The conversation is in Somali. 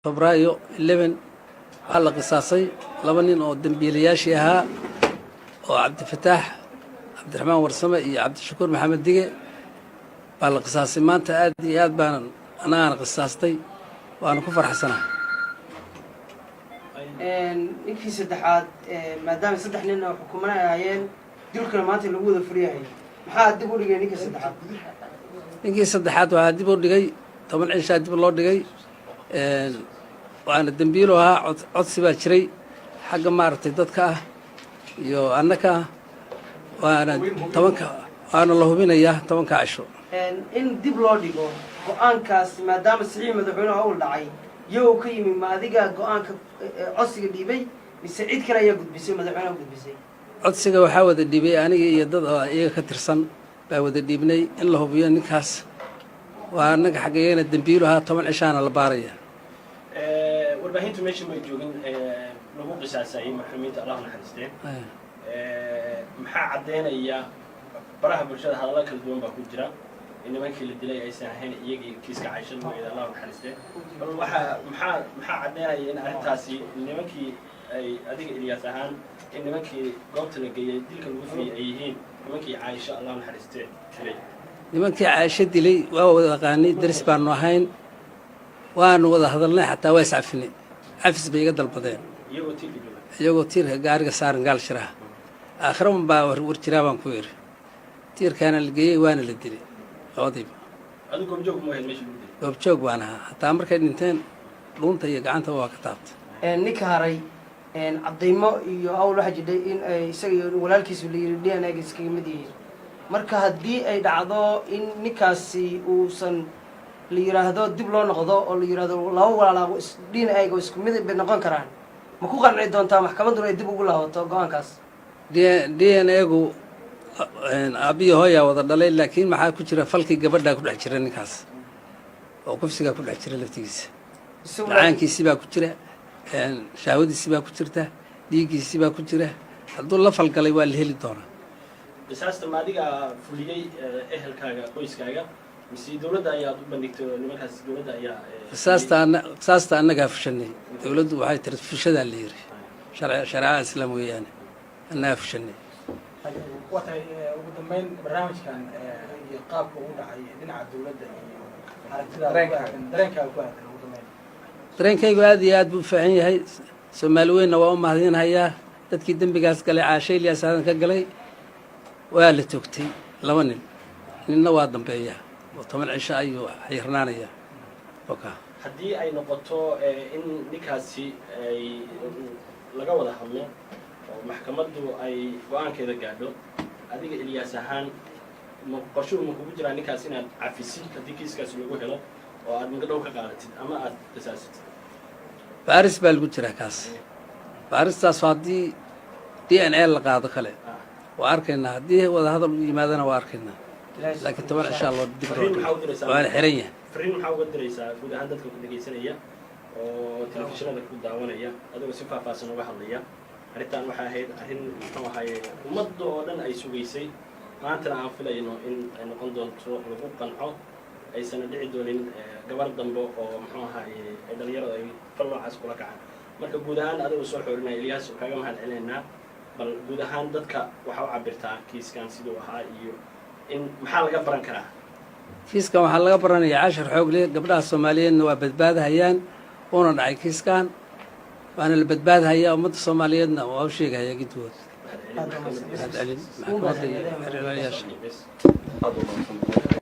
Febraayo 11 waxaa la qisaasay laba nin oo dembiilayaashii ahaa, oo Cabdifataax Cabdiraxmaan Warsame iyo Cabdishakuur Maxamed Dige baa la qisaasay maanta. Aad iyo aad baanan annagaana qisaastay, waana ku farxsanahay. Ninkii saddexaad, maadaama saddex nin oo xukumana ay ahaayeen, dilkuna maanta lagu wada fuliyahay, maxaa dib u dhigay ninkii saddexaad? Ninkii saddexaad waxaa dib u dhigay, 10 cishaa dib loo dhigay, waana dembiilu ahaa. Codsi baa jiray xagga maaragtay dadka ah iyo annaka ah, waana 10-ka, waana la hubinayaa 10-ka cisho. In dib loo dhigo go-aankaas, maadaama saxiix madaxweynaha uu dhacay, yo ka yimi, ma adiga go-aanka codsiga dhiibay mise cid kale ayaa gudbisay, madaxweynaha gudbisay? Codsiga waxaa wada dhiibay aniga iyo dad oo iyaga ka tirsan baa wada dhiibnay in la hubiyo ninkaas. Waa annaga xaggayagana dembiilu ahaa, 10 cishaana la baaraya. Warbaahintu meesha may joogin lagu qisaasayay marxuumiinta, Allah naxariisteen. Maxaa caddeynaya? Baraha bulshada hadallo kala duwan baa ku jira in nimankii la dilay aysan ahayn iyagii kiiska Caysho lagu eeday, Allah naxariisteen. Bal waxaa maxaa caddeynaya in arrintaasi nimankii ay adiga Ilyaas ahaan, in nimankii goobta la geeyey dilka lagu fuliyay ay yihiin nimankii Caaisho, Allah naxariistee, dilay? Nimankii Caasho dilay waa wada aqaanay, daris baanu ahayn, waanu wada hadalnay, xataa waa iscafinay, cafis bay iga dalbadeen. Iyagoo tiirka jooga? Iyagoo tiirka gaariga saaran gaal shiraha. Aakhira un baa war jiraa baan ku yidhi. Tiirkaana la geeyey, waana la dilay labadiiba. Adigu goobjoog ma ahayd meesha lagu dilay? Goobjoog baan ahaa, hataa markay dhinteen dhuunta iyo gacanta waa ka taabtay. Ninka haray, cadaymo iyo awl waxaa jidhay in ay isaga iyo walaalkiisu la yiri DNA-ga iskaga mid yihiin. Marka haddii ay dhacdo in ninkaasi uusan la yiraahdo dib loo noqdo oo la yiraahdo laba walaalaa DNA-ga isku mid bay noqon karaan, ma ku qanci doontaa maxkamadduna ay dib ugu laabato go-aankaas? DNA-gu aabbiyo hooyaa wada dhalay, laakiin maxaa ku jira? Falkii gabadhaa ku dhex jira ninkaas oo kufsigaa ku dhex jira laftigiisa. Dhacaankiisii baa ku jira, shahwadiisii baa ku jirta, dhiiggiisii baa ku jira. Hadduu la falgalay waa la heli doonaa. Qisaasta ma adiga fuliyey, ehelkaaga, qoyskaaga, mise dawladda ayaad u bandhigtay oo nimankaas dawladda ayaa? Qisaasta annagaa fushanay. Dawladdu waxay tiri fushadaa la yiri, shareecada Islaam weeyaane, annagaa fushanay. Waa tahay. Ugu dambeyn, barnaamijkan iyo qaabka uu dhacay dhinaca dawladda iyo aragtidaada ku aadan, dareenkaaga ku aadan, ugu dambeyn? Dareenkaygu aad iyo aad buu u fiican yahay. Soomaali weynna waa u mahadinhayaa. Dadkii dembigaas galay, Caashe Ilyaas Aadan ka galay, waa la toogtay laba nin, ninna waa dambeeyaa oo 10 cisho ayuu xayirnaanayaa oka. Haddii ay noqoto in ninkaasi ay laga wada hadlo oo maxkamaddu ay go-aankeeda gaadho, adiga Ilyaas ahaan ma qorshuhu ma kugu jiraa ninkaas inaad cafisid haddii kiiskaasi lagu helo oo aad magadhow ka qaadatid ama aad qisaasatid? Baaris baa lagu jiraa kaas. Baaristaasu haddii DNA la qaado kale waa arkaynaa, haddii wadahadal u yimaadana waa arkaynaa, laakiin 10 cishaa loo dib loo Fariin maxaa u dhigay, diraysaa? waana xiran yahay. Fariin maxaa uga diraysaa guud ahaan dadka ku dhegaysanaya oo telefishinada ku daawanaya, adigoo si faahfaahsan uga hadlaya arrintan? Waxay ahayd arrin, muxuu ahaye, ummadda oo dhan ay sugaysay, maantana aan filayno in ay noqon doonto lagu qanco, aysana dhici doonin gabar dambe oo, muxuu ahaye, ay dhalinyaradu ay fal noocaas kula kacaan. Marka guud ahaan, adigoo soo xoorinaya, Ilyaas, oo kaaga mahad celinaynaa, bal guud ahaan dadka waxaa u cabirtaa kiiskan siduu ahaa iyo in maxaa laga baran karaa? Kiiskan waxaa laga baranayaa cashar xoog leh. Gabdhaha Soomaaliyeedna waa badbaadahayaan uuna dhacay kiiskan, waana la badbaadhayaa. Ummadda Soomaaliyeedna waa u sheegahaya gidigood. Mahadcelin maxkamadda iyo xeerlayaasha. Aad u mahadsantahay.